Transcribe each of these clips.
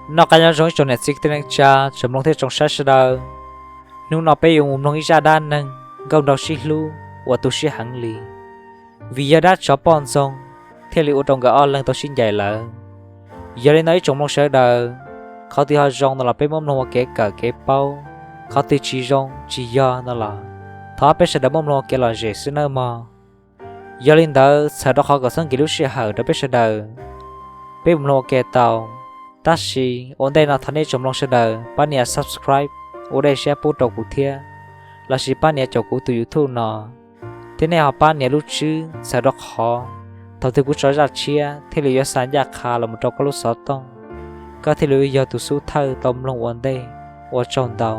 Noj qab nyob zoo ib tsoom niam txiv kwv tij neej tsa tsoom mloog thiab tsoom saib sawv daws. Hnub no peb yuav mus mloog ib zaj dab neeg nkauj nraug sib hlub uas tu siab heev li. Vim yog dab tsov poj ntxoog thiaj li ua rau nkawd ob leeg tau sib ncaim lawm. Yog li no ib tsoom mloog sawv daws, qhov twg ho zoo no los peb muab mloog ua kev kawm kev paub, qhov twg tsis zoo tsis yog no los thov peb sawv daws muab mloog ua kev lom zem xwb nawb mog. Yog li ntawd txhawm rau qhov kom txhob nkim lub sij hawm rau peb sawv daws, peb mus mloog ua ke tau. Tab sis ua ntej no thov nej tsoom mloog sawv daws pab nias subscribe ua dej siab pub rau kuv thiab, lossis pab nias caum kuv tus YouTube no, thiab nej ho pab nias lub tswb txhawm rau qhov thaum twg kuv tso zaj tshiab thiaj li yuav xa ncaj qha los mus rau koj lub xov tooj, koj thiaj li yog tus xub thawj tau mloog ua ntej. Ua tsaug ntau.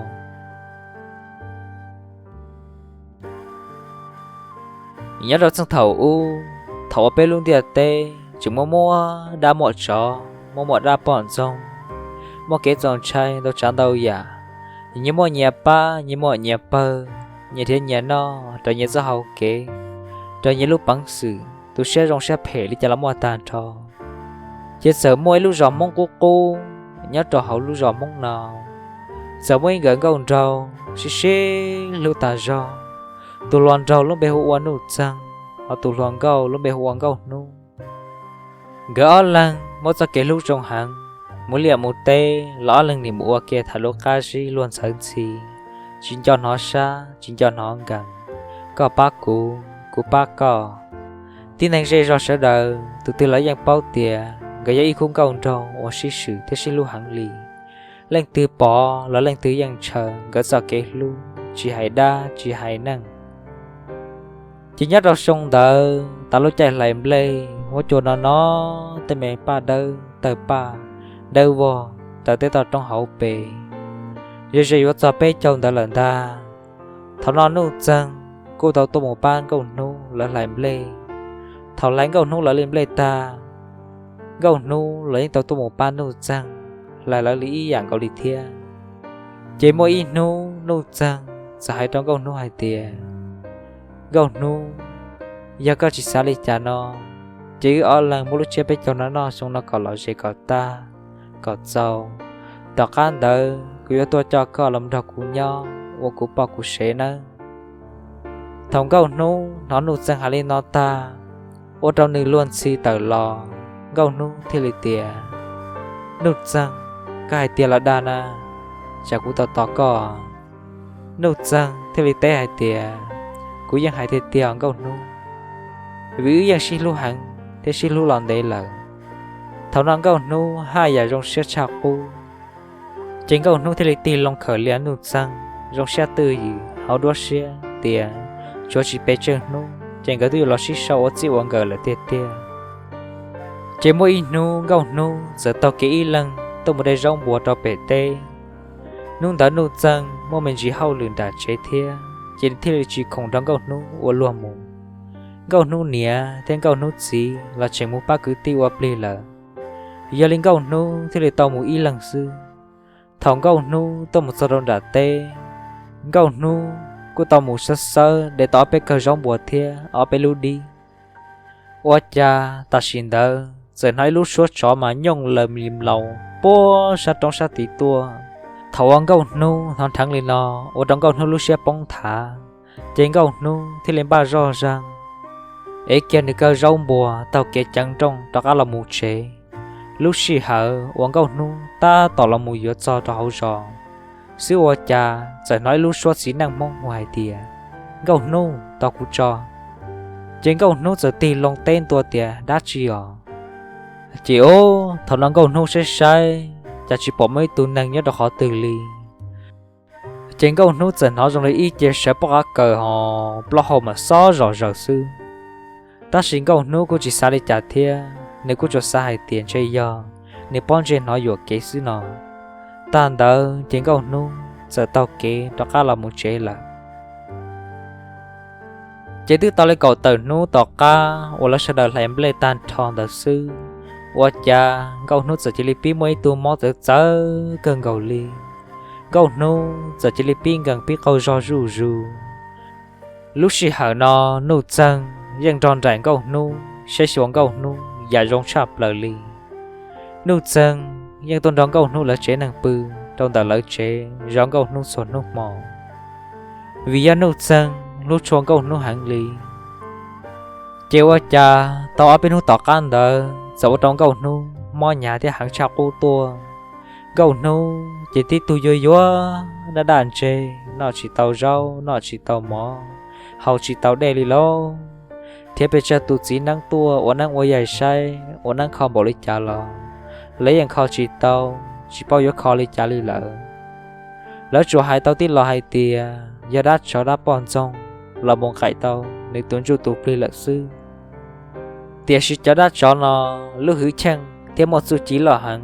Nyob rau txheej thaum ub, thaum uas peb lub ntiaj teb tseem muaj muaj dab muaj tsov, muaj muaj dab poj ntxoog, muaj kev txaus ntshai ntau tsav ntau yam, nyias muaj nyias pab, nyias muaj nyias pawg, nyias nrhiav nyias noj raws nyias txoj hau kev, raws nyias lub peev xwm, tu siab zoo siab phem li cas los muaj tag nrho. Ces txawm muaj ib lub zos Hmoob qub qub, nyob rau hauv lub zos Hmoob no, txawm muaj ib nkawm nkauj nraug sib sib hlub tas zog. Tus hluas nraug lub npe hu ua Nuj Txeeg, ho tus hluas nkauj lub npe hu ua Nkauj Hnub. Nkawd ob leeg muaj txoj kev hlub zoo heev, mus liaj mus teb los ob leeg nim mus ua ke tham lus qab zib luag ntxhawv ntxhi, tsis nco hnov sab tsis nco hnov nkees, koj pab kuv, kuv pab koj. Tib neeg zej zog sawv daws tus twg los yeej paub tias nkawd yog ib khub nkauj nraug uas sib swm thiab sib hlub heev li. Leej twg pom los leej twg yeej ntshaw nkawd txoj kev hlub tsis hais dab tsis hais neeg. Ces nyob rau xyoo ntawd tas lub caij hlais nplej, huab cua no no, tej me paj dawb tawg paj, dawb vog, taws tej toj roob hauv pes, ze ze yuav txog peb caug ntawd lawm ntag. Thaum no Nuj Txeeg kuj tau tuaj mus pab Nkauj Hnub lawv hlais nplej. Thaum hlais Nkauj Hnub lawv li nplej tag, Nkauj Hnub los yeej tau tuaj mus pab Nuj Txeeg hlais lawv li ib yam nkaus li thiab. Ces muaj ib hnub Nuj Txeeg txawm hais rau Nkauj Hnub hais tias, Nkauj Hnub, yog koj tsis xav li cas no, ces wb ob leeg muab lub tsiab peb caug no noj xyoo no kom lom zem kom tag kom txaus. Tom qab ntawd kuv yuav tuaj coj koj los nrog kuv nyob ua kuv poj kuv sev nawb. Thaum Nkauj Hnub hnov Nuj Txeeg hais li no tag, ua rau nws luag ntxhi tawm los. Nkauj Hnub thiaj li tias, Nuj Txeeg, koj hais tiag los dag na? Tsam kuv tos tos koj. Nuj Txeeg thiaj li teb hais tias, Kuv yeej hais tiag tiag Nkauj Hnub, vim wb yeej sib hlub heev thiab sib hlub los ntev lawm. Thaum no Nkauj Hnub haj yam zoo siab tshaj qub. Ces Nkauj Hnub thiaj li tig loo khawm lias Nuj Txeeg zoo siab twj ywm hauv duab siab tias tsuav tsis pes tsawg hnub ces nkawd twb yuav los sib sau ua txij ua nkawm lawm tiag tiag. Ces muaj ib hnub Nkauj Hnub txawm taug kev ib leeg tuaj mus de zaub npua rau pem teb. Hnub ntawd Nuj Txeeg muaj me ntsis hauj lwm nram tsev thiab ces thiaj li tsis khoom nrog Nkauj Hnub ua luag mus. Nkauj Hnub niam thiab Nkauj Hnub txiv los tseem mus pab kwv tij ua plig lawm, yog li Nkauj Hnub thiaj li tau mus ib leeg xwb. Thaum Nkauj Hnub tuaj mus txog rau nram teb, Nkauj Hnub kuj tau mus xawb xawb de tau ob peb kawg zaub npua thiab ob peb lub dib. Ua cas tam sim ntawd txawm hnov ib lub suab tsov mas nyooj laws li mlaus puag sab roob sab tid tuaj. Thaum uas Nkauj Hnub hnov nrheev li no, ua rau Nkauj Hnub lub siab poob nthav, ces Nkauj Hnub thiaj li npaj zoj zeeg, ev kiag nws kawg zaub npua taug kev ceev nrooj rov qab los mus tsev. Lub sij hawm uas Nkauj Hnub tab tom los mus yuav txog rau hauv zos xwb ua cas txawm hnov ib lub suab txiv neej Hmoob hu hais tias, Nkauj Hnub, tos kuv tso. Ces Nkauj Hnub txawm tig loo teb ntua tias, Dab tsi os? Ces ub, thaum no Nkauj Hnub saib saib cas tsis pom muaj ib tug neeg nyob rau qhov twg li. Ces Nkauj Hnub txawm hnov zoo li ib ce sawv pob qab kaws ho plaub hau mas xob zom zaws xwb. Tab sis Nkauj Hnub kuj tsis xav li cas thiab, nws kuj tsuas xav hais tias ntshe yog nws pob ntseg hnov yuam kev xwb no. Tag ntawd ces Nkauj Hnub txawm taug kev rov qab los mus tsev lawm. Ces twb tau li kaum tawm hnub tom qab uas lawv sawv daws hlais nplej tag nrho ntawd xwb, ua cas Nkauj Hnub txawm cia li pib muaj ib tug mob txawv txawv kawg nkaus li. Nkauj Hnub txawm cia li pib nkees pib qaug zog zuj zus. Lub sij hawm no Nuj Txeeg yeej nrog nraim Nkauj Hnub saib xyuas Nkauj Hnub yam zoo tshaj plaws li. Nuj Txeeg yeej tuaj nrog Nkauj Hnub lawv tsev neeg pw rau ntawm lawv tsev zov Nkauj Hnub txhua hnub hmo, vim yog Nuj Txeeg hlub tshua Nkauj Hnub heev li. Ces ua cas tau ob peb hnub tom qab ntawd txawm ua rau Nkauj Hnub mob hnyav thiab heev tshaj qub tuaj. Nkauj Hnub ces tib tug yuav yuav daj daj ntseg, noj tsis tau zaub, noj tsis tau mov, haus tsis tau dej li lauj. Thiab pes tsawg tus txiv neeb tuaj ua neeb ua yaig saib, ua neeb kho npaum li cas los lawv yeej kho tsis tau, tsis paub yuav kho li cas li lawm. Lawv tsuas hais tau tib lo hais tias yog dab tsov dab poj ntxoog los mus nqaim tau nws tus ntsuj tus plig lawm xwb. Tiam sis cov dab tsov no lub hwj chim thiab muaj txuj ci loj heev,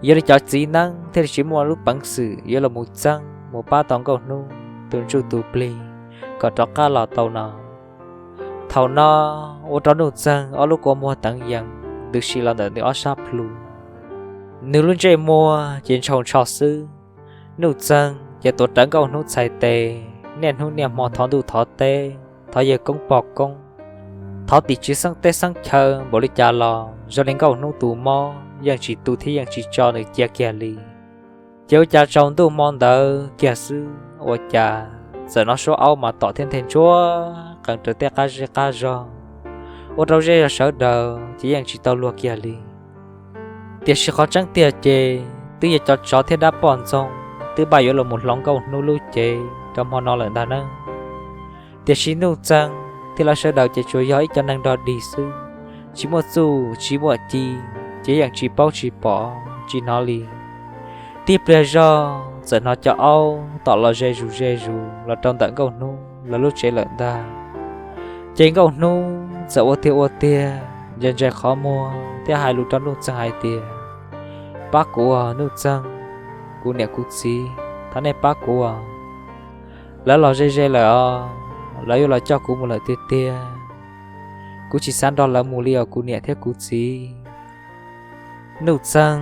yog li cov txiv neeb thiaj li tsis muaj lub peev xwm yuav los mus txeeb mus pab tau Nkauj Hnub tus ntsuj tus plig kom rov qab los tau no. Thaum no ua rau Nuj Txeeg ob lub kua muag teev yees ntws si los ntawm nws ob sab plhu. Nws lub ntsej muag ces ntshaus ntsho xwb. Nuj Txeeg ces tuav rawv Nkauj Hnub txhais tes, niaj hnub niaj hmo thov ntuj thov teb, thov yawg koob pog koob, thov tim tswv xeeb teb xeeb chaw npaum li cas los zoo li Nkauj Hnub tus mob yeej tsis tu thiab yeej tsis tso nws cia kiag li. Ces ua cas tsaus ntuj hmo ntawd kiag xwb ua cas txawm hnov suab aub mas tom thiab nthe ntsuag qees raws tej qab zej qab zog, ua rau zej zog sawv daws ces yeej tsis tau luag kiag li. Tiam sis qhov tseeb tiag ces twb yog cov tsov thiab dab poj ntxoog twb npaj yuav los mus hloov Nkauj Hnub lub cev rau hmo no lawm ntag nawb. Tiam sis Nuj Txeeg thiab lawv sawv daws ces tsuas yog ib co neeg nrog dig xwb, tsis muaj txuj tsis muaj ci, ces yeej tsis paub tsis pom tsis hnov li. Tib pliag zog txawm hnov cov aub tom los ze zus ze zus los rau ntawm Nkauj Hnub lawv lub tsev lawm ntag. Ces Nkauj Hnub txawm ua tiag ua tiag ntse ntse qhov muag thiab hais lus rau Nuj Txeeg hais tias, Pab kuv os Nuj Txeeg, kuv niam kuv txiv, thov nej pab kuv os. Lawv los ze ze lawm os, lawv yuav los coj kuv mus lawm tiag tiag. Kuv tsis xav nrog lawv mus li os kuv niam thiab kuv txiv. Nuj Txeeg,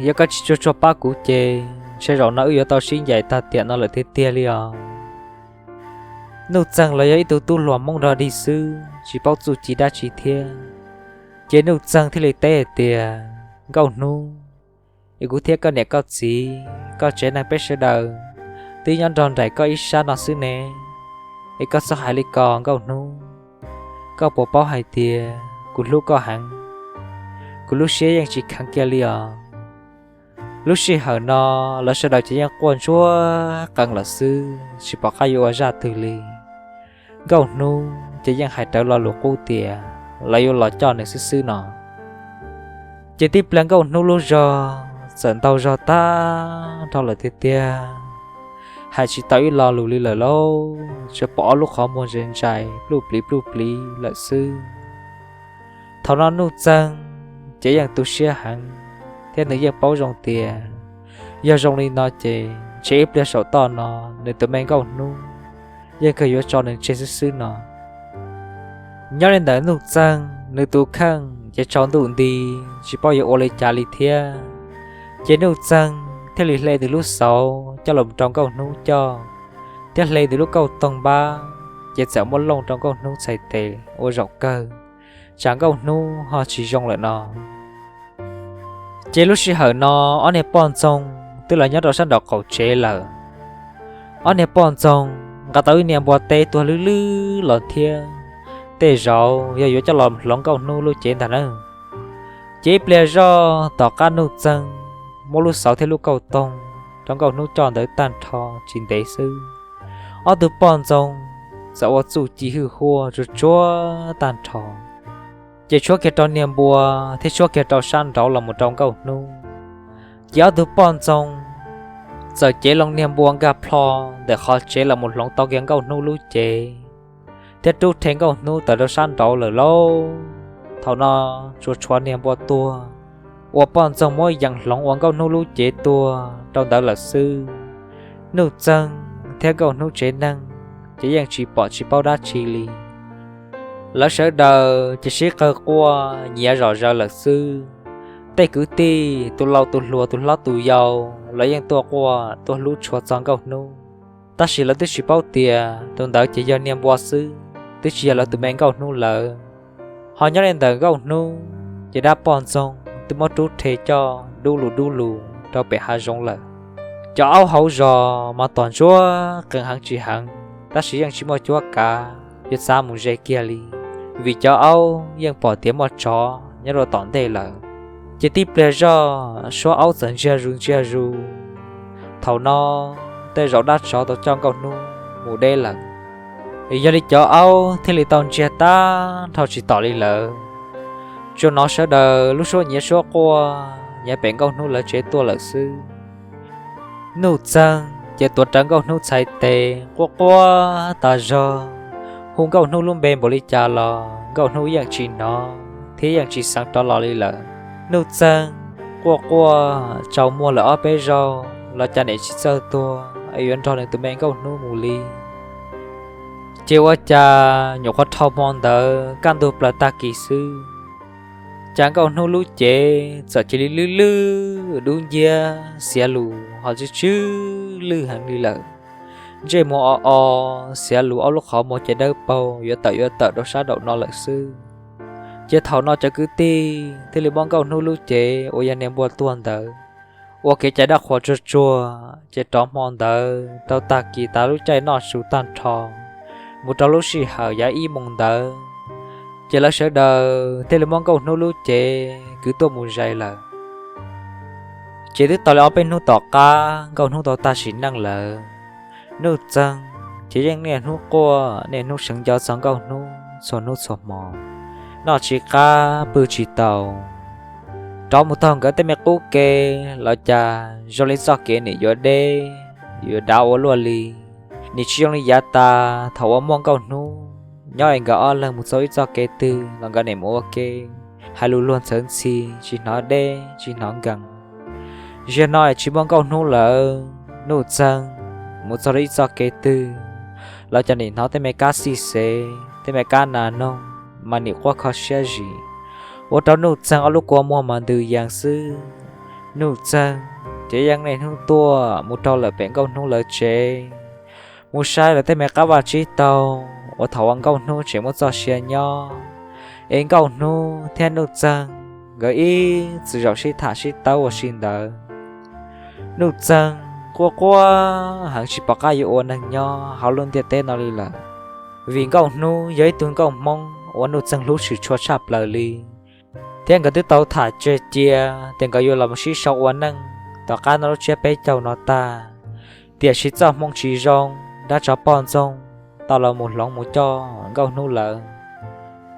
yog koj tsis tsuag tsuag pab kuv ces ntshe zaum no wb yuav tau sib ncaim tag tiam no lawm tiag tiag li os. Nuj Txeeg los yog ib tug tub hluas Hmoob nrog dig xwb tsis paub txuj ci dab tsi thiab. Ces Nuj Txeeg thiaj li teb hais tias, Nkauj Hnub, es kuv thiab koj niam koj txiv koj tsev neeg peb sawv daws twb nyob nrog nraim koj ib sab no xwb ne, es koj txhob hais li ko Nkauj Hnub. Koj puas paub hais tias kuv hlub koj heev, kuv lub siab yeej tsis kheev kiag li os. Lub sij hawm no lawv sawv daws ces yeej quaj ntsuag qees lawm xwb tsis pom qab yuav ua zaj twg li. Nkauj Hnub ces yeej hais rawv lo lus qub tias lawv yuav los coj nws xwb xwb no. Ces tib pliag Nkauj Hnub lub zog txawm ntau zog tag nrho lawm tiag tiag, hais tsis tau ib lo lus li lawm lauj, tsuas pom ob lub qhov muag ze ntsais pluj pliv pluj pliv lawm xwb. Thaum no Nuj Txeeg ces yeej tu siab heev, thiab nws yeej paub zoo tias yog zoo li no ces ntshe ib pliag saum toj no nws tus me Nkauj Hnub yeej kawg yuav tso nws tseg xwb xwb no. Nyob li ntawm Nuj Txeeg nws tus kheej ces tsaus ntuj nti tsis paub yuav ua li cas li thiab. Ces Nuj Txeeg thiaj li hle nws lub xauv coj los rau Nkauj Hnub coj, thiab hle nws lub kauj toog npab, ces txawm muab looj rau Nkauj Hnub txhais tes ua zaum kawg, tsam Nkauj Hnub ho tsis zoo lawm no. Ces lub sij hawm no ob niag poj ntxoog twb los nyob rau sab nraum qaum tsev lawm. Ob niag poj ntxoog nqa tau ib niag npua teb tuag lwj lwj los thiab, tej zaum yog yuav coj los hloov Nkauj Hnub lub cev ntag na. Ces ib pliag zoj tom qab Nuj Txeeg muab lub xauv thiab lub kauj toog rau Nkauj Hnub coj ntawd tag nrho tsis ntev xwb, ob tug poj ntxoog txawm ua txuj ci hwj huaj tsuag tsuag tag nrho, ces tshuab kiag rau niag npua thiab tshuab kiag rau sab nraud los mus rau Nkauj Hnub. Ces ob tug poj ntxoog txawm cev loo niag npua nkag plho ntawm qhov tsev los mus hloov tau kiag Nkauj Hnub lub cev, thiab rub rhe Nkauj Hnub tawm rau sab nraud lawm lauj. Thaum no tsuas tshuav niag npua tuag uas poj ntxoog muab yees hloov ua Nkauj Hnub lub cev tuag rau ntawd lawm xwb. Nuj Txeeg thiab Nkauj Hnub tsev neeg ces yeej tsis pom tsis paub dab tsi li. Lawv sawv daws ces sib qawg quaj nyiav zom zaws lawm xwb. Tej kwv tij tus laus tus hluas tus hlob tus yau los yeej tuaj quaj tuaj hlub tshua txog Nkauj Hnub, tab sis lawv twb tsis paub tias tus ntawd ces yog niag npua xwb, twb tsis yog lawv tus me Nkauj Hnub lawm. Ho nyob li ntawm Nkauj Hnub ces dab poj ntxoog twb muab rub rhe coj dub lug dub lug rau pem hav zoov lawm. Cov aub hauv zos mas tom ntsuag qees heev tsis heev, tab sis yeej tsis muaj cuab kav yuav txav mus ze kiag li, vim cov aub yeej pom tias muaj tsov nyob rau tom ntej lawm. Ces tib pliag zoj suab aub txawm ntsiag zus ntsiag zus. Thaum no tej zaum dab tsov tau coj Nkauj Hnub mus deb lawm, yog li cov aub thiaj li tau ntsiag tag nrho tsis tom li lawm. Tsuas hnov sawv daws lub suab nyiav suab quaj nyob pem Nkauj Hnub lawv tsev tuaj lawm xwb. Nuj Txeeg ces tuav rawv Nkauj Hnub txhais tes quaj quaj tas zog, hu Nkauj Hnub lub npe npaum li cas los Nkauj Hnub yeej tsis hnov thiab yeej tsis xeev rov los li lawm. Nuj Txeeg quaj quaj tsaus muag lawm ob peb zaug los cas nim tsis txawj tuag es yuav nrog nws tus me Nkauj Hnub mus li. Ces ua cas nyuam qhuav dhau hmo ntawd kaj ntug plaws tag kis xwb, cas Nkauj Hnub lub cev txawm cia li lwj lwj dub nciab, xiav lus ho tsw tsw lwj heev li lawm. Ntsej muag o o, xiav lus ob lub qhov muag ces dawb paug yuav tawm yuav tawm rau sab nraum no lawm xwb. Ces thaum no cov kwv tij thiaj li muab Nkauj Hnub lub cev uas yog niag npua tuag ntawd ua kev cai dab qhuas tsuag tsuag, ces rov hmo ntawd rau tag kis tas lub caij noj su tag nrho mus rau lub sij hawm yav ib moos ntawd, ces lawv sawv daws thiaj li muab Nkauj Hnub lub cev kwv tuaj mus zais lawm. Ces twb tau li ob peb hnub tom qab Nkauj Hnub tau tag sim neej lawm, Nuj Txeeg ces yeej niaj hnub quaj niaj hnub seev nco txog Nkauj Hnub txhua hnub txhua hmo, noj tsis qab pw tsis tau. Rov mus taug nkawd tej me qub ke los cas zoo li txoj kev nim yuav deb yuav dav ua luaj li. Nim tsis zoo li yav tas thaum uas muaj Nkauj Hnub nyob es nkawd ob leeg mus txog ib txoj kev twg los nkawd nim mus ua ke, hais lus luag ntxhawv ntxhi, tsis hnov deb tsis hnov nkees. Zaum no es tsis muaj Nkauj Hnub lawm, Nuj Txeeg mus txog rau ib txoj kev twg los cas nim hnov tej me kab xij xev, tej me kab nas noog mas nim quaj kho siab zim, ua rau Nuj Txeeg ob lub kua muag mas ntws yees xwb. Nuj Txeeg ces yeej niaj hnub tuaj mus rau lawm pem Nkauj Hnub lawv tsev, mus saib lawv tej me qab vaj tsib taug uas thaum uas Nkauj Hnub tseem muaj txoj sia nyob, es Nkauj Hnub thiab Nuj Txeeg nkawd ib txwm zaum sib tham sib tawb ua si ntawd. Nuj Txeeg quaj quaj heev tsis pom qab yuav ua neeg nyob hauv lub ntiaj teb no li lawm, vim Nkauj Hnub yog ib tug nkauj Hmoob uas Nuj Txeeg hlub tshwm tshua tshaj plaws li, thiab nkawd twb tau tham tseg cia tias nkawd yuav los mus sib sau ua neej tom qab noj lub tsiab peb caug no tag, tiam sis txoj hmoo tsis zoo, dab tsov poj ntxoog tau los mus hloov mus coj Nkauj Hnub lawv,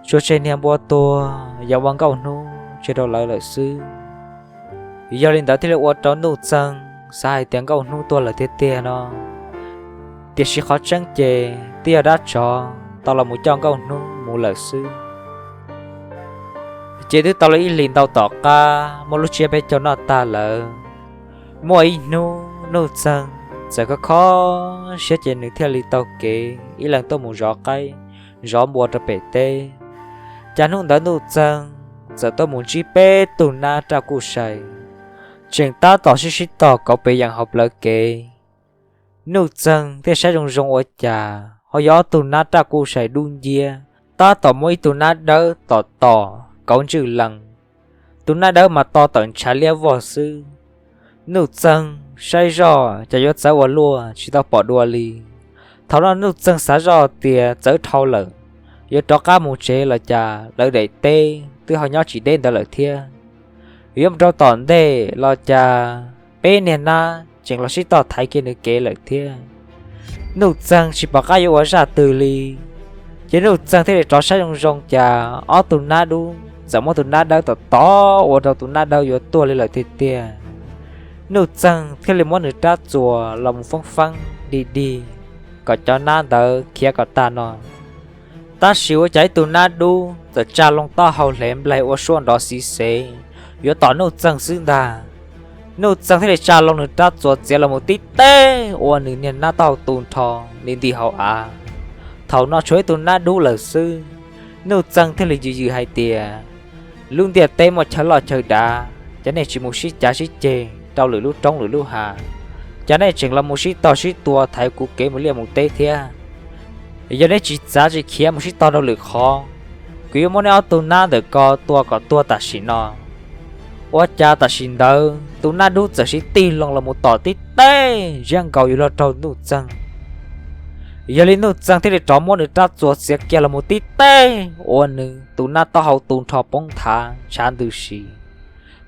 tsuas tseg niag npua tuag yog ua Nkauj Hnub tseg rau lawv lawm xwb. Yog li ntawd thiaj li ua rau Nuj Txeeg xav hais tias Nkauj Hnub tuag lawm tiag tiag no, tiam sis qhov tseeb ces twb yog dab tsov tau los mus coj Nkauj Hnub mus lawm xwb. Ces twb tau li ib hlis ntau tom qab muaj lub tsiab peb caug noj tag lawm, muaj ib hnub Nuj Txeeg txawm kho kho siab ces nws thiaj li taug kev ib leeg tuaj mus zov qaib zov npua rau pem teb. Cas hnub ntawd Nuj Txeeg txawm tuaj mus ntsib peb tug nab raj kuj sai, tseem tab tom sib sib tog kauv pes yees hauv plawv kev. Nuj Txeeg thiaj saib zoo zoo ua cas ho yog ob tug nab raj kuj sai dub nciab, tab tom muaj ib tug nab dawb tom tom kauv ntswj lees. Tus nab dawb mas to tawm ntshav liab vog xwb. Nuj Txeeg saib zoj cas yuav txawv ua luaj tsis tau pom dua li. Thaum no Nuj Txeeg xav zoj tias txawv dhau lawm, yuav rov qab mus tsev los cas lawv daim teb twb ho nyob tsis deb ntawd lawm thiab. Yuav mus rau tom ntej los cas peb niag nab tseem los sib tog thaiv kiag nws kev lawm thiab. Nuj Txeeg tsis pom qab yuav ua zaj twg li, ces Nuj Txeeg thiaj li rov saib zoo zoo cas ob tug nab dub txawm muab tus nab dawb tom tom ua rau tus nab dawb yuav tuag li lawm tiag tiag. Nuj Txeeg thiaj li muab nws rab txuas los mus feeb feeb dig dig kom cov nab ntawd khiav kom tag no. Tab sis ua cas ib tug nab dub txawm tsa loo taub hau hle nplaig ua suab nrov xiv xev yuav tom Nuj Txeeg xwb ntag. Nuj Txeeg thiaj li tsa loo nws rab txuas txiav los mus tib teg ua nws niag nab taub hau tu nrho li nti hauv av. Thaum no tshuav ib tug nab dub lawm xwb. Nuj Txeeg thiaj li yws yws hais tias, lub ntiaj teb muaj chaw loj chaw dav, cas nej tsis mus sib cav sib ceg rau lwm lub roob lwm lub hav, cas nej tseem los mus sib tog sib tua thaiv kuv kev mus liaj mus teb thiab? Yog neb tsis txav tsis khiav mus sib tog rau lwm qhov, kuv yuav muab neb ob tug nab ntawm ko tua kom tuag tam sim no. Ua cas tam sim ntawd tus nab dub txawm siv tig loo los mus tom tib teg ziab nkaus yuav luag raug Nuj Txeeg. Yog li Nuj Txeeg thiaj li rov muab nws rab txuas txiav kiag los mus tib teg ua nws tus nab taub hau tu nrho poob nthav ntshav ntws si.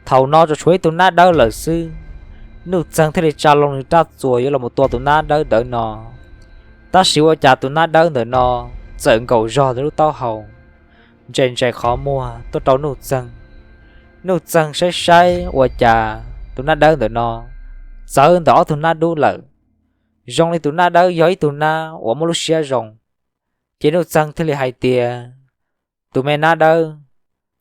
Thaum no tsuas tshuav ib tug nab dawb lawm xwb. Nuj Txeeg thiaj li tsa loo nws rab txuas yuav los mus tua tus nab dawb ntawd no, tab sis ua cas tus nab dawb ntawm no txawm nkaum zog nws lub taub hau, ntsais ntsais qhov muag tuaj rau Nuj Txeeg. Nuj Txeeg saib saib ua cas tus nab dawb ntawm no txawv ntawm ob tug nab dub lawm, zoo li tus nab dawb yog ib tug nab uas muaj lub siab zoo. Ces Nuj Txeeg thiaj li hais tias, tus me nab dawb,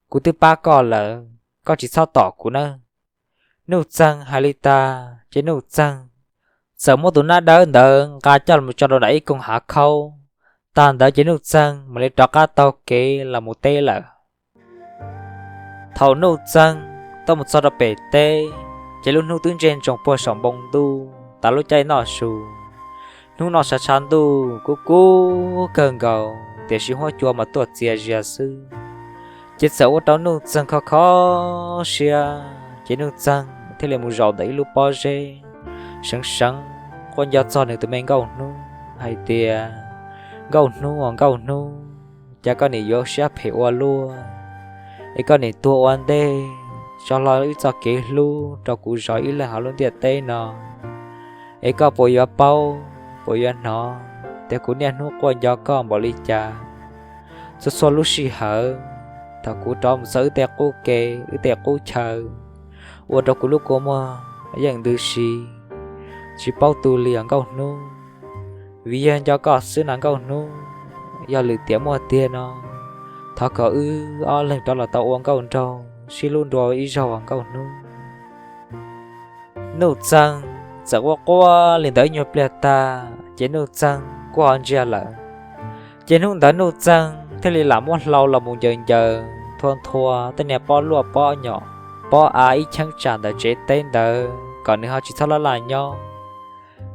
kuv twb pab koj lawm, koj tsis txhob tom kuv nawb. Nuj Txeeg hais li tag ces Nuj Txeeg txawm muab tus nab dawb ntawd nqa coj los tso rau nram ib koog hav khaub. Tag ntawd ces Nuj Txeeg mam li rov qab taug kev los mus teb lawm. Thaum Nuj Txeeg tuaj mus txog rau pem teb, ces lub hnub twb ntseg ntsoog puag saum npoo ntuj tas lub caij noj su. Hnub no tshav tshav ntuj kub kub kawg nkaus tiam sis huab cua mas tuaj txias zias xwb. Ces txawm ua rau Nuj Txeeg kho kho siab, ces Nuj Txeeg thiaj li mus zaum ntawm ib lub pob zeb, seev seev quaj nco txog nws tus me nkauj hnub hais tias, nkauj hnub aw nkauj hnub, cas koj nim yuav siab phem ua luaj, es koj nim tuag ua ntej tso hlo wb txoj kev hlub rau kuv zov ib leeg hauv lub ntiaj teb no, es koj puas yuav paub, puas yuav hnov tias kuv niaj hnub quaj nco koj npaum li cas. Txhua txhua lub sij hawm thaum kuv rov mus txog wb tej qub ke, wb tej qub chaw, ua rau kuv lub kua muag yeej ntws si, tsis paub tu li os nkauj hnub. Vim yog nco koj xwb na nkauj hnub, yog lwm tiam muaj tiag no, thov kom wb ob leeg rov los tau ua nkauj nraug sib hlub dua ib zaug os nkauj hnub. Nuj Txeeg txawm quaj quaj li ntawd ib nyuag pliag tag ces Nuj Txeeg kuj ho ntsiag lawm. Ces hnub ntawd Nuj Txeeg thiaj li lam muab hlau los mus ncaws ncaws nthua nthua tej niag pob luaj pob nyom, pob av ib cheeb tsam ntawm tsev teb ntawd kom nws ho tsis txhob laj laj nyob.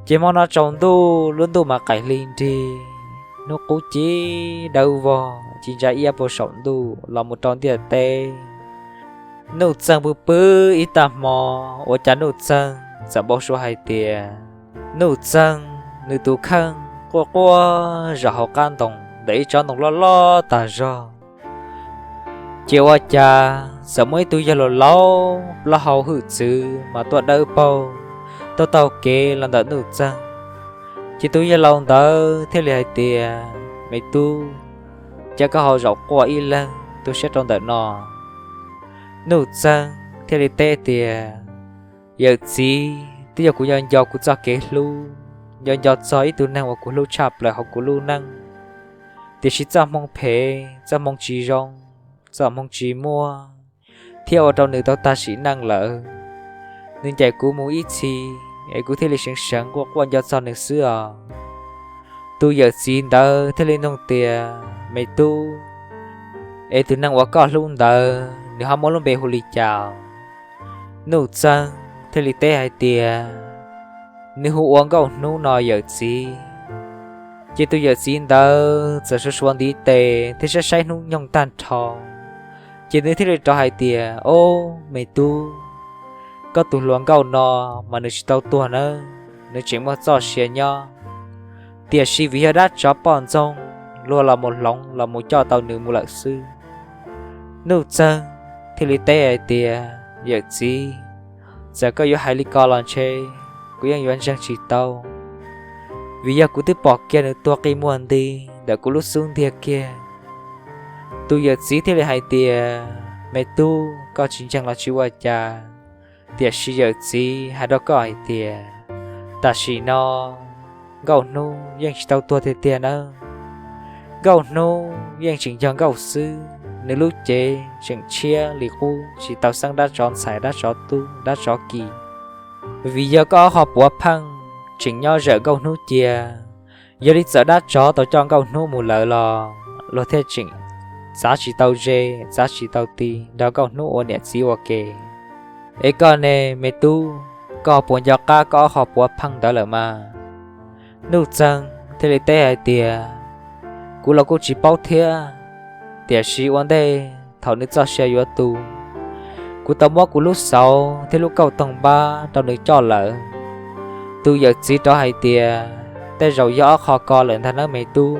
Ces hmo no tsaus ntuj lub ntuj mas qaim hli nrig, hnub qub ci dawb vog ci ntsa iab puag saum ntuj los mus rau ntiaj teb. Nuj Txeeg pw pw ib tag hmo, ua cas Nuj Txeeg txawm npau suav hais tias Nuj Txeeg nws tus kheej quaj quaj zaum hauv qab ntoo ntawm ib tsob ntoo loj loj tag zog. Ces ua cas txawm muaj ib tug yawg laus laus plaub hau hwj txwv mas tuaj dawb paug, tuaj taug kev los ntawm Nuj Txeeg. Ces tus yawg laus ntawd thiaj li hais tias, me tub, cas koj ho zaum quaj ib leeg tu siab rau ntawm no? Nuj Txeeg thiaj li teb tias, yawm txiv, twb yog kuv nco nco kuv txoj kev hlub, nco nco txog ib tug neeg uas kuv hlub tshaj plaws hauv kuv lub neej, tiam sis txoj hmoo phem, txoj hmoo tsis zoo, txoj hmoo tsis muaj, thiab ua rau nws tau tag sim neej lawm. Nws ncaim kuv mus ib txhis es kuv thiaj li seev seev quaj quaj nco txog nws xwb os. Tus yawm txiv ntawd thiaj li nug tias, me tub, es tus neeg uas koj hlub ntawd nws ho muaj lub npe hu li cas? Nuj Txeeg thiaj li teb hais tias, nws hu ua Nkauj Hnub no yawm txiv. Ces tus yawm txiv ntawd txawm suav suav ntiv tes thiab saib saib hnub nyoog tag nrho, ces nws thiaj li rov hais tias, ob, me tub, koj tus hluas nkauj no mas nws tsis tau tuag nawb, nws tseem muaj txoj sia nyob, tiam sis vim yog dab tsov poj ntxoog luag los mus hloov los mus coj tau nws mus lawm xwb. Nuj Txeeg thiaj li teb hais tias, yawm txiv, txawm koj yuav hais li ko los ntshe kuv yeej yuav ntseeg tsis tau, vim yog kuv twb pom kiag nws tuag qi muag nti ntawm kuv lub xub ntiag kiag. Tus yawm txiv thiaj li hais tias, me tub, koj tsis ntseeg los tsis ua cas, tiam sis yawm txiv hais rau koj hais tias, tam sim no Nkauj Hnub yeej tsis tau tuag tiag tiag nawb. Nkauj Hnub yeej tseem yog Nkauj xwb, nws lub cev tseem tshiab li qub, tsis tau xeeb dab tsov ntxhais dab tsov tub dab tsov kis. Vim yog koj ob qho puav pheej tseem nyob zawm Nkauj Hnub cia, yog li txawm dab tsov tau coj Nkauj Hnub mus lawm los luag thiaj tseem txav tsis tau ze, txav tsis tau ti nrog Nkauj Hnub ua niam txiv ua ke. Es koj ne me tub, koj puas nco qab koj ob qho puav pheej ntawd lawm mas? Nuj Txeeg thiaj li teb hais tias, kuv los kuj tsis paub thiab, tiam sis ua ntej thaum nws txoj sia yuav tu, Kuv tau muab kuv lub xauv thiab lub kauj toog npab rau nws coj lawm. Tus yawm txiv rov hais tias, Tej zaum yog ob qho ko lawm ntag nawb me tub.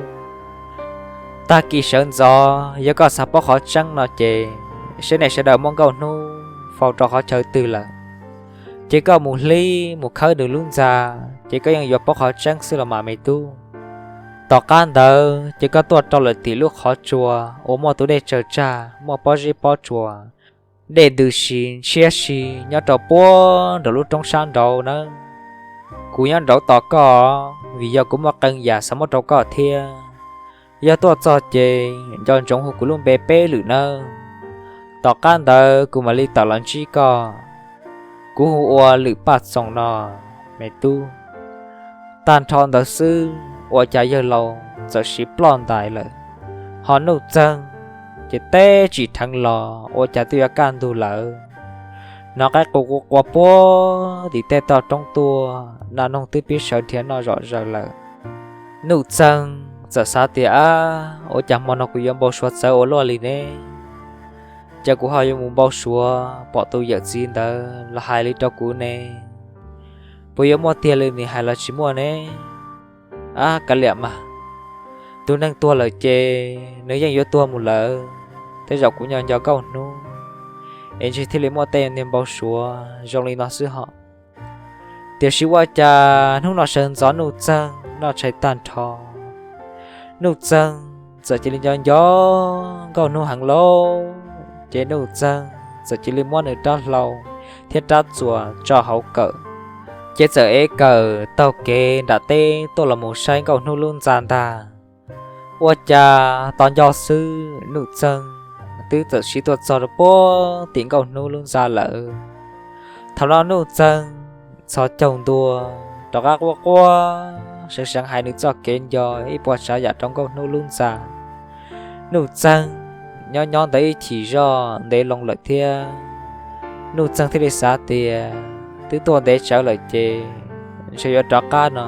Tag kis sawv ntxov yog koj xav paub qhov tseeb no ces, saib nej sawv daws muaj nkauj hnub faus rau qhov chaw twg lawm, ces koj mus hlib mus khawb nws lub ntxa, ces koj yeej yuav paub qhov tseeb xwb los mas me tub. Tom qab ntawd ces koj tuaj rau lawm tim lub qhov tsua uas muaj tus dej tsaws tsag, muaj pob zeb pob tsuas, dej ntws si ntshiab si nyob rau puag nraum lub roob sab nraud nawb. Kuv nyob nraud tos koj, vim yog kuv muaj qee yam xav muab rau koj thiab. Yog tuaj txog ces nco ntsoov hu kuv lub npe peb lwm nawb. Tom qab ntawd kuv mam li tawm los ntsib koj. Kuv hu ua Lwm Paj Txoos no, me tub. Tag nrho ntawd xwb ua cas yawg laus txawm siv ploj ntais lawm, ho Nuj Txeeg ces teb tsim dheev los ua cas twb yuav kaj ntug lawm. Hnov qaib qus qua qua puag tim tej toj roob tuaj, nas noog twb pib sawv nrhiav noj zom zaws lawm. Nuj Txeeg txawm xav tias, Ab, ua cas hmo no kuv yuav npau suav txawv ua luaj li ne? Ces kuv ho yuav mus npau suav pom tus yawm txiv ntawd los hais li rau kuv ne, puas yuav muaj tiag li nws hais los tsis muaj ne? Ab, kav liam mas, tus neeg tuag lawm ces nws yeej yuav tuag mus lawm, tej zaum kuv nco nco nkauj hnub es ntshe thiaj li muaj tej niag npau suav zoo li no xwb hos. Tiam sis ua cas hnub no sawv ntxov Nuj Txeeg noj tshais tag nrho, Nuj Txeeg txawm cia li nco nco nkauj hnub heev lauj, ces Nuj Txeeg txawm cia li muab nws rab hlau thiab rab txuas tso hauv kawm, ces txawm ev kawm taug kev nram teb tuaj los mus saib nkauj hnub lub ntxa ntag. Ua cas tos nco xwb Nuj Txeeg twb txawm siv tuaj txog rau puag tim nkauj hnub lub ntxa lawm. Thaum no Nuj Txeeg txhos caug ntua, rov qab quaj quaj seev seev hais nws txoj kev nco ib puas tsav yam rau nkauj hnub lub ntxa. Nuj Txeeg nyob nyob ntawd ib chim zoj ntev loo lawm thiab, Nuj Txeeg thiaj li xav tias twb tuaj ntev tsawv lawm ces ntshe yuav rov qab no.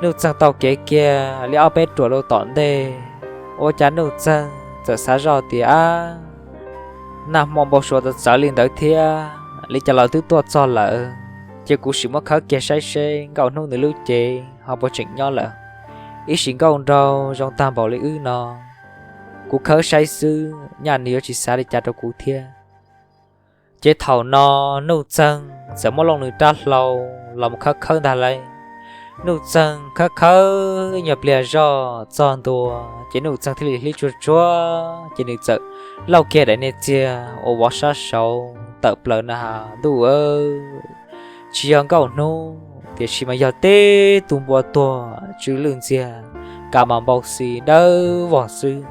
Nuj Txeeg taug kev kiag li ob peb ruam rau tom ntej, ua cas Nuj Txeeg txawm xav zoj tias, Ab, nag hmo npau suav txawv txawv li ntawd thiab, li cas los twb tuaj txog lawm, ces kuv sim muab khawb kiag saib seb nkauj hnub nws lub cev ho puas tseem nyob lawm. Ib sim nkauj nraug zoo tag npaum li wb no, kuv khawb saib xwb nyaj nws yuav tsis xav li cas rau kuv thiab. Ces thaum no Nuj Txeeg txawm muab looj nws rab hlau los mus khawb khawb ntag lauj. Nuj Txeeg khawb khawb ib nyuag pliag zoj txog ntua, ces Nuj Txeeg thiaj li hlib tsuag tsuag, ces nws txawm lauj kiag daim niag txiag uas vov sab saud tawm plaws na has, ntuj aw, tsis yog nkauj hnub tiam sis mas yog tib tug npua tuag tsw lwj ntxiag, ka mas npau xis dawb vog xwb.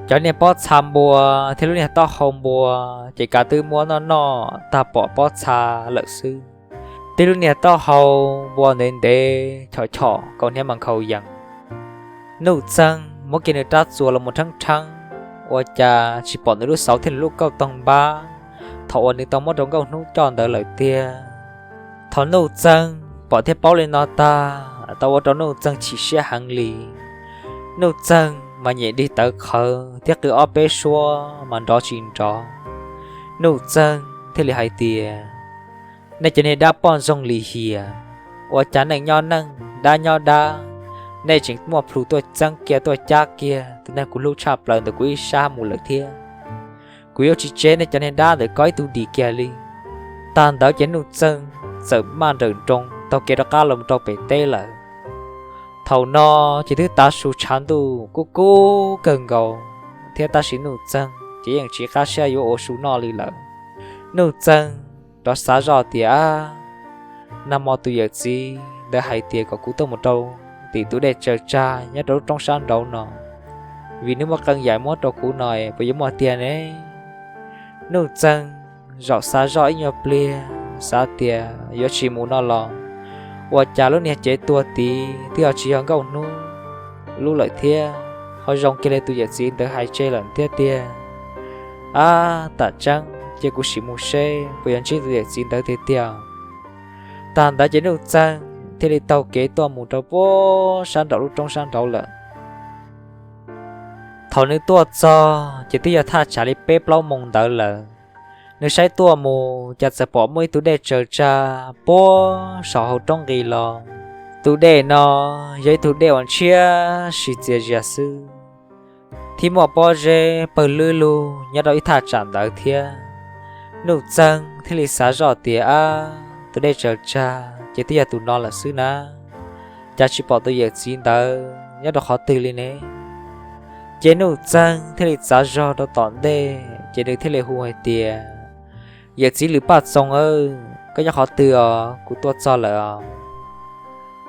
Cov niag pob txha npua thiab lub niag taub hau npua ces kav twb muab noj noj tag pom pob txha lawm xwb. Tib lub niag taub hau npua ntev ntev chom chom kaus hniav mas nkhaus yees. Nuj Txeeg muab kiag nws rab txuas los mus rheeb rheeb, ua cas tsis pom nws lub xauv thiab nws lub kauj toog npab thaum uas nws tau muab rau nkauj hnub coj ntawd lawm tiag. Thaum Nuj Txeeg pom thiab paub li no tag, tau ua rau Nuj Txeeg chim siab heev li. Nuj Txeeg mas nyem dig tawv qhawv thiab qw ob peb suab mas nrov tsis nrov. Nuj Txeeg thiaj li hais tias, Nej cov niag dab poj ntxoog lim hiam, ua cas neeg nyob neeg dab nyob dab, nej tseem muaj plhus tuaj txeeb kiag tuaj cab kiag tus neeg kuv hlub tshaj plaws ntawm kuv ib sab mus lawm thiab. Kuv yuav tsis tseb nej cov niag dab ntawm ko ib tug dim kiag li. Tag ntawd ces Nuj Txeeg txawm maj nrawm nroos taug kev rov qab los rau pem teb lawm. Thaum no ces twb tav su tshav ntuj kub kub kawg nkaus thiab, tab sis Nuj Txeeg ces yeej tsis qab siab yuav ua su noj li lawm. Nuj Txeeg rov xav zoj tias, Nag hmo tus yawm txiv ntawd hais tias kom kuv tuaj mus rau tim tus dej tsaws tsag nyob rau lub roob sab nraud no, vim nws muaj qee yam muab rau kuv no, puas yuav muaj tiag ne? Nuj Txeeg zaum xav zoj ib nyuag pliag, xav tias yuav tsis mus no los ua cas lub niag cev tuag tid twb ho tsis yog nkauj hnub lub lawm thiab, ho zoo kiag li tus yawm txiv ntawd hais tseg lawm thiab tiag. Ab, tam tseeb ces kuv sim mus seb puas yuav ntsib tus yawm txiv ntawd tiag tiag. Tag ntawd ces Nuj Txeeg thiaj li taug kev tuaj mus rau puag sab nraum lub roob sab nraud lawm. Thaum nws tuaj txog ces twb yog thaj tsam li peb plaub moos ntawd lawm. Nws saib tuaj mus cas txawm pom muaj ib tug dej tsaws tsag puag saum hauv roob nqis los. Tus dej no yog ib tug dej uas ntshiab si txias zias xwb, thiab muaj pob zeb pawg lwb lug nyob rau ib thaj tsam ntawd thiab. Nuj Txeeg thiaj li xav zoj tias, ab, tus dej tsaws tsag ces twb yog tus no lawm xwb na, cas tsis pom tus yawm txiv ntawd nyob rau qhov twg li ne? Ces Nuj Txeeg thiaj li txav zog rau tom ntej ces nws thiaj li hu hais tias, yawm txiv Lwm Paj Txoos, koj nyob qhov twg os, kuv tuaj txog lawm os.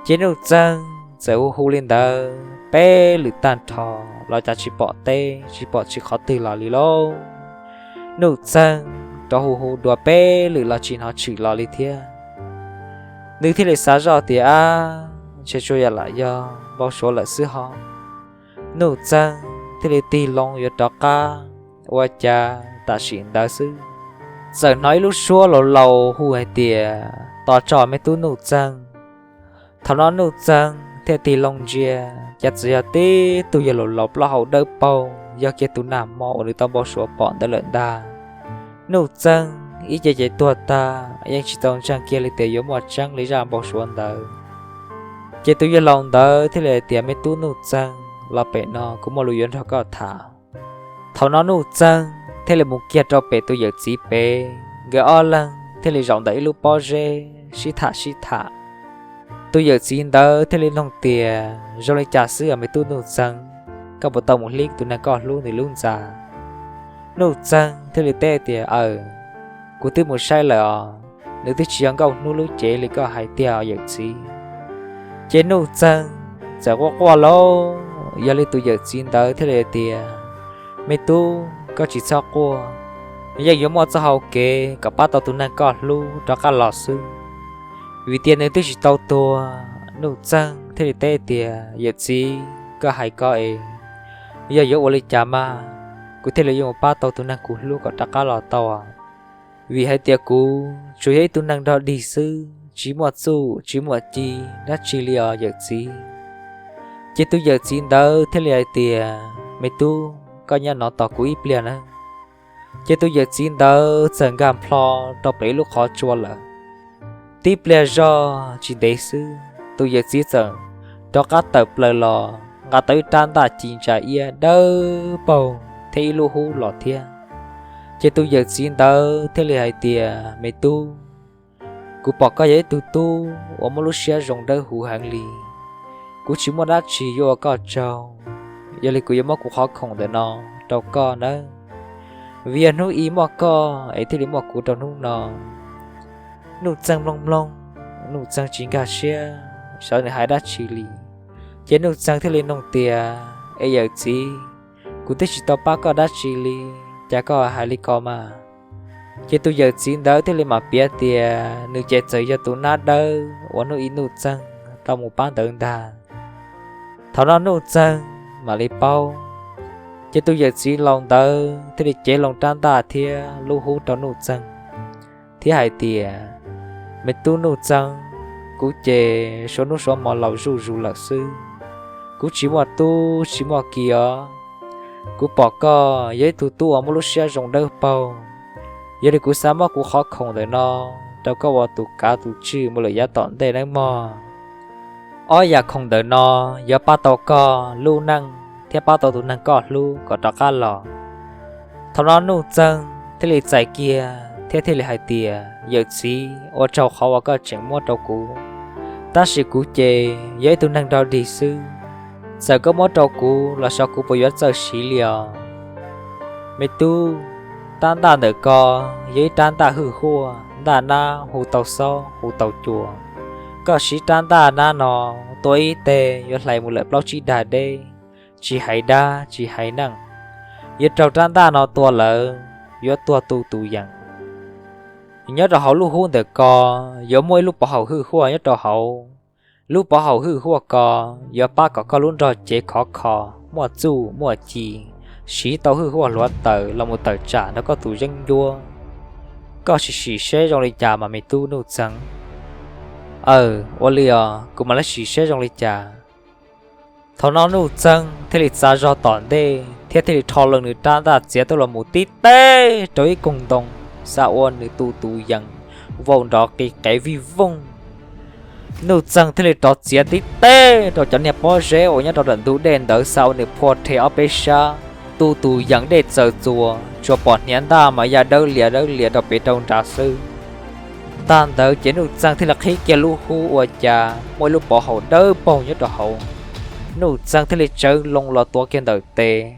Ces Nuj Txeeg txawm hu hu li ntawd peb lwm tag nrho los cas tsis pom teb tsis pom txij qhov twg los li lauj. Nuj Txeeg rov hu hu dua peb lwm los tsis hnov tshwm los li thiab. Nws thiaj li xav zoj tias, ab, ntshe tsuas yog lam yog npau suav lawm xwb ho. Nuj Txeeg thiaj li tig loo yuav rov qab, ua cas tam sim ntawd xwb txawm hnov ib lub suab laus laus hu hais tias, tos tso me tub Nuj Txeeg. Thaum no Nuj Txeeg thiaj tig loo ntsia, cas txawm yog tib tug yawg laus laus plaub hau dawb paug, yog kiag tus nag hmo uas nws tau npau suav pom ntawd lawm ntag. Nuj Txeeg ib ce ces tuag tag, yeej tsis tau ntseeg kiag li tias yuav muaj tseeb li zaj npau suav ntawd. Ces tus yawg laus ntawd thiaj li hais tias, me tub Nuj Txeeg, los pem no kuv muaj lus yuav nrog koj tham. Thaum no Nuj Txeeg thiaj li mus kiag rau pem tus yawm txiv pem, nkawd ob leeg thiaj li zaum ntawm ib lub pob zeb sib tham sib tham. Tus yawm txiv ntawd thiaj li nug tias, zoo li cas xwb os me tub Nuj Txeeg, koj puas tau mus hlib tus neeg koj hlub nws lub ntxa? Nuj Txeeg thiaj li teb tias, aws, kuv twb mus saib lawm os, nws twb tsis yog nkauj hnub lub cev li koj hais tiag os yawm txiv. Ces Nuj Txeeg txawm quaj quaj lauj, yog li tus yawm txiv ntawd thiaj li tias, me tub, koj tsis txhob quaj, yeej yuav muaj txoj hau kev kom pab tau tus neeg koj hlub rov qab los xwb, vim tias nws twb tsis tau tuag. Nuj Txeeg thiaj li teb tias, yawm txiv, koj hais ko es, yog yuav ua li cas mas kuv thiaj li yuav mus pab tau tus neeg kuv hlub kom rov qab los tau? Vim hais tias kuv tsuas yog ib tug neeg dog dig xwb, tsis muaj txuj tsis muaj ci dab tsi li os yawm txiv. Ces tus yawm txiv ntawd thiaj li hais tias, me tub, koj nyob no tos kuv ib pliag nawb. Ces tus yawm txiv ntawd txawm nkag plho rau pem ib lub qhov tsua lawm. Tib pliag zog tsis ntev xwb, tus yawm txiv txawm rov qab tawm plaws los nqa tau ib rab ntaj ci ntsa iab dawb paug thiab ib lub hub los thiab. Ces tus yawm txiv ntawd thiaj li hais tias, me tub, kuv pom koj yog ib tug tub uas muaj lub siab zoo dawb huv heev li. Kuv tsis muaj dab tsi yuav ua koj tsaug, yog li kuv yuav muab kuv qhov khoom ntawm no rau koj nawb, vim yog hnub i muaj koj es thiaj li muaj kuv rau hnub no. Nuj Txeeg mloog mloog, Nuj Txeeg tsis nkag siab saib nws hais dab tsi li. Ces Nuj Txeeg thiaj li nug tias, es yawm txiv, kuv twb tsis tau pab koj dab tsi li, cas koj hais li ko mas? Ces tus yawm txiv ntawd thiaj li mam piav tias nws ces txawm yog tus nab dawb uas hnub i Nuj Txeeg tau mus pab ntawd ntag. Thaum no Nuj Txeeg mam li paub. Ces tus yawm txiv laus ntawd thiaj li cev loo rab ntaj thiab lub hub rau Nuj Txeeg thiab hais tias, me tub Nuj Txeeg, kuv ces suav hnub suav hmo laus zuj zus lawm xwb, kuv tsis muaj tub tsis muaj ki os. Kuv pom koj yog ib tug tub uas muaj lub siab zoo dawb paug, yog li kuv xav muab kuv qhov khoom ntawm no rau koj ua tus kav tus tswj mus lawm yav tom ntej nawb mog. Ob yam khoom ntawm no yuav pab tau koj lub neej thiab pab tau tus neeg koj hlub kom rov qab los. Thaum no Nuj Txeeg thiaj li txais kiag thiab thiaj li hais tias, yawm txiv, ua tsaug qhov uas koj tseem muab rau kuv, tab sis kuv ces yog ib tug neeg dog dig xwb, txawm koj muab rau kuv los xyov kuv puas yuav txawj siv li os. Me tub, rab ntaj ntawm ko yog ib rab ntaj hwj huaj, ntaj nab hu tau xob hu tau cua. Koj siv rab ntaj nab no tua ib teg yuav hlais mus lawm plaub tsib dag deb, tsis hais dab tsis hais neeg. Yuav raug rab ntaj no tua lawm, yuav tuag tu tus yeem. Nyob rau hauv lub hub ntawm ko yuav muaj ib lub pov haum hwj huaj nyob rau hauv. Lub pov haum hwj huaj ko yuav pab kom koj lub nrog cev khov kho, muaj txuj muaj ci, siv tau hwj huaj hluav taws los mus tawm tsam nrog koj tus yeeb ncuab. Koj sim sim seb zoo li cas mas me tub Nuj Txeeg? Aws, ua li os, kuv mam li sim seb zoo li cas. Thaum no Nuj Txeeg thiaj li txav zog tom ntej thiab thiaj li rho leej nws rab ntaj txiav tuaj los mus tib teg rau ib koog ntoo. xav ua nws tu tus yees vau nrov qis qev vij voog. Nuj Txeeg thiaj li rov txiav tib teg rau cov niag pob zeb uas nyob rau ntawm ntug dej ntawd, xav ua nws phua rhe ob peb sab, tu tus yees dej txawm txuas tsuas pom hniav ntaj mas ya dawb lias dawb lias rau pem rau nrad xwb. Tag ntawd ces Nuj Txeeg thiaj li qhib kiag lub hub ua cas muaj ib lub pov haum dawb paug nyob rau hauv. Nuj Txeeg thiaj li tsawv loo los tuav kiag ntawm tes,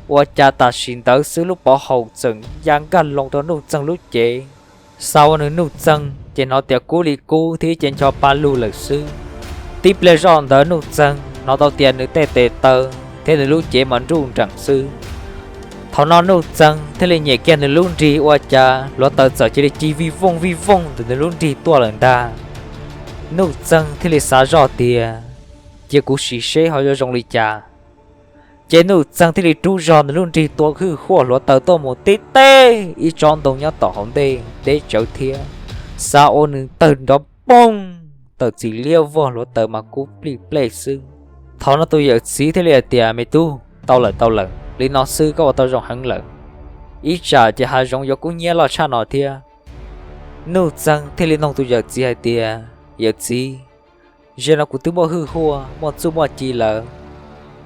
ua cas tam sim ntawd xwb lub pov haum txawm ya nkag loo rau Nuj Txeeg lub cev. Xav ua nws Nuj Txeeg ces hnov tias kub li kub thiab ib ce ncho pa lug lawm xwb. Tib pliag zoj ntawd Nuj Txeeg hnov tau tias nws tej tes taw thiab nws lub cev mas nruj nreem xwb. Thaum no Nuj Txeeg thiaj li nyem kiag nws lub nrig ua cas hluav taws txawm cia li ci vij vooj vij vooj ntawm nws lub nrig tuaj lawm ntag. Nuj Txeeg thiaj li xav zoj tias, cia kuv sim seb ho yuav zoo li cas. Ces Nuj Txeeg thiaj li rub zog nws lub nrig tua hwj huaj hluav taws tuaj mus tib teg ib tsob ntoo nyob tom hauv ntej deb tsawv thiab, xav ua nws tawg nrov poog, tawm txim liab vog hluav taws mas kub plij plej xwb. Thaum no tus yawm txiv thiaj li hais tias, me tub, tau lawm tau lawm, li no xwb koj ua tau zoo heev lawm. Ib tsam ces hav zoov yuav kub hnyiab loj tshaj no thiab. Nuj Txeeg thiaj li noog tus yawm txiv hais tias, yawm txiv, zaum no kuv twb muaj hwj huaj muaj txuj muaj ci lawm,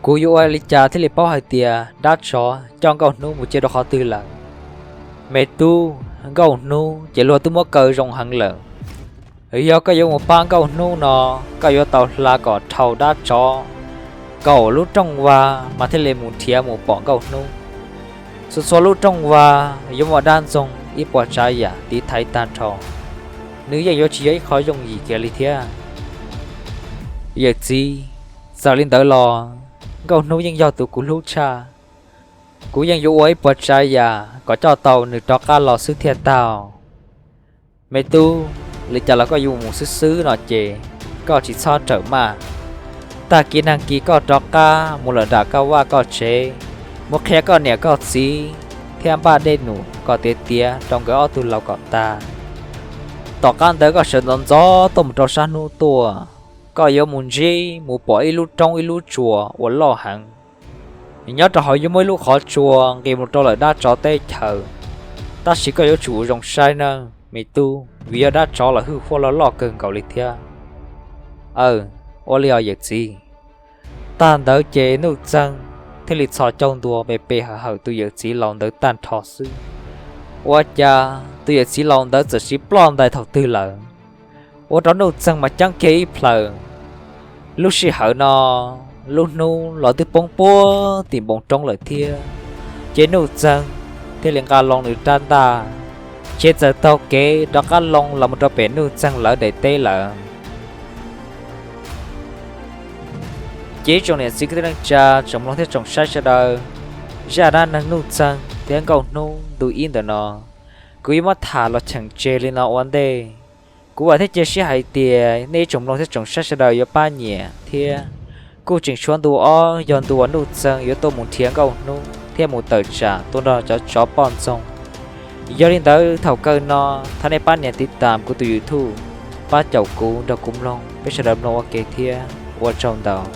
kuv yuav ua li cas thiaj li paub hais tias dab tsov coj Nkauj Hnub mus cia rau qhov twg lawm? Me tub, Nkauj Hnub ces luag twb muab kaw zoo heev lawm. Yog koj yuav mus pab Nkauj Hnub no, koj yuav tau hla kom dhau dab tsov kaum lub rooj vag mas thiaj li mus nrhiav mus pom Nkauj Hnub. Txhua txhua lub rooj vag yuav muaj dab ntxoog ib puas tsav yam tiv thaiv tag nrho, nws yeej yuav tsis yog ib qho yooj yim kiag li thiab. Yawm txiv, txawm li ntawd los Nkauj Hnub yeej yog tus kuv hlub tshaj. Kuv yeej yuav ua ib puas tsav yam kom coj tau nws rov qab los xwb thiaj tau. Me tub, li cas los koj yuav mus xwb xwb no ces koj tsis txhob rawm maj. Tag kis nag kis koj rov qab mus lawm nram koj vaj koj tsev, mus qhia koj niam koj txiv thiab npaj dej num kom tiav tiav rau nkawd ob tug laus kom tag. Tom qab ntawd koj sawv ntxov ntxov tuaj mus rau sab hnub tuaj, koj yuav mus ntsib mus pom ib lub roob ib lub tsuas uas loj heev. Nyob rau hauv yuav muaj ib lub qhov tsua nqis mus rau lawm dab tsov teb chaws, tab sis koj yuav tsum ua zoo saib nawb me tub, vim yog dab tsov los hwj huaj loj loj kawg nkaus li thiab. Aw, ua li os yawm txiv. Tag ntawd ces Nuj Txeeg thiaj li txhos caug ntua pe pe hawm hawm tus yawm txiv laus ntawd tag nrho xwb. Ua cas tus yawm txiv laus ntawd txawm siv ploj ntais thaum twg lawm, ua rau Nuj Txeeg mas ceeb kiag ib plhaws. Lub sij hawm no, lub hnub los twb poob puag tim npoo roob lawm thiab, ces Nuj Txeeg thiaj li nqa loo nws rab ntaj, ces txawm taug kev rov qab loo los mus rau pem Nuj Txeeg lawv daim teb lawm. Ces ib tsoom niam txiv kwv tij neej tsa tsoom mloog thiab tsoom saib sawv daws, zaj dab neeg Nuj Txeeg thiab Nkauj Hnub ntu ib ntawm no, kuv yuav muab tham los cheem tseg li no ua ntej. Kuv vam thiab cia siab hais tias nej ib tsoom mloog thiab tsoom saib sawv daws yuav pab nyiam thiab. Kuj tseem tshuav ntu ob yog ntu uas Nuj Txeeg yuav tuaj mus nrhiav Nkauj Hnub thiab mus tawm tsam tuaj nrog cov tsov poj ntxoog. Yog li ntawd thaum kawg no, thov nej pab nias tiv tam kuv tus YouTube, pab caum kuv nrog kuv mloog, peb sawv daws mloog ua ke thiab ua tsaug ntau.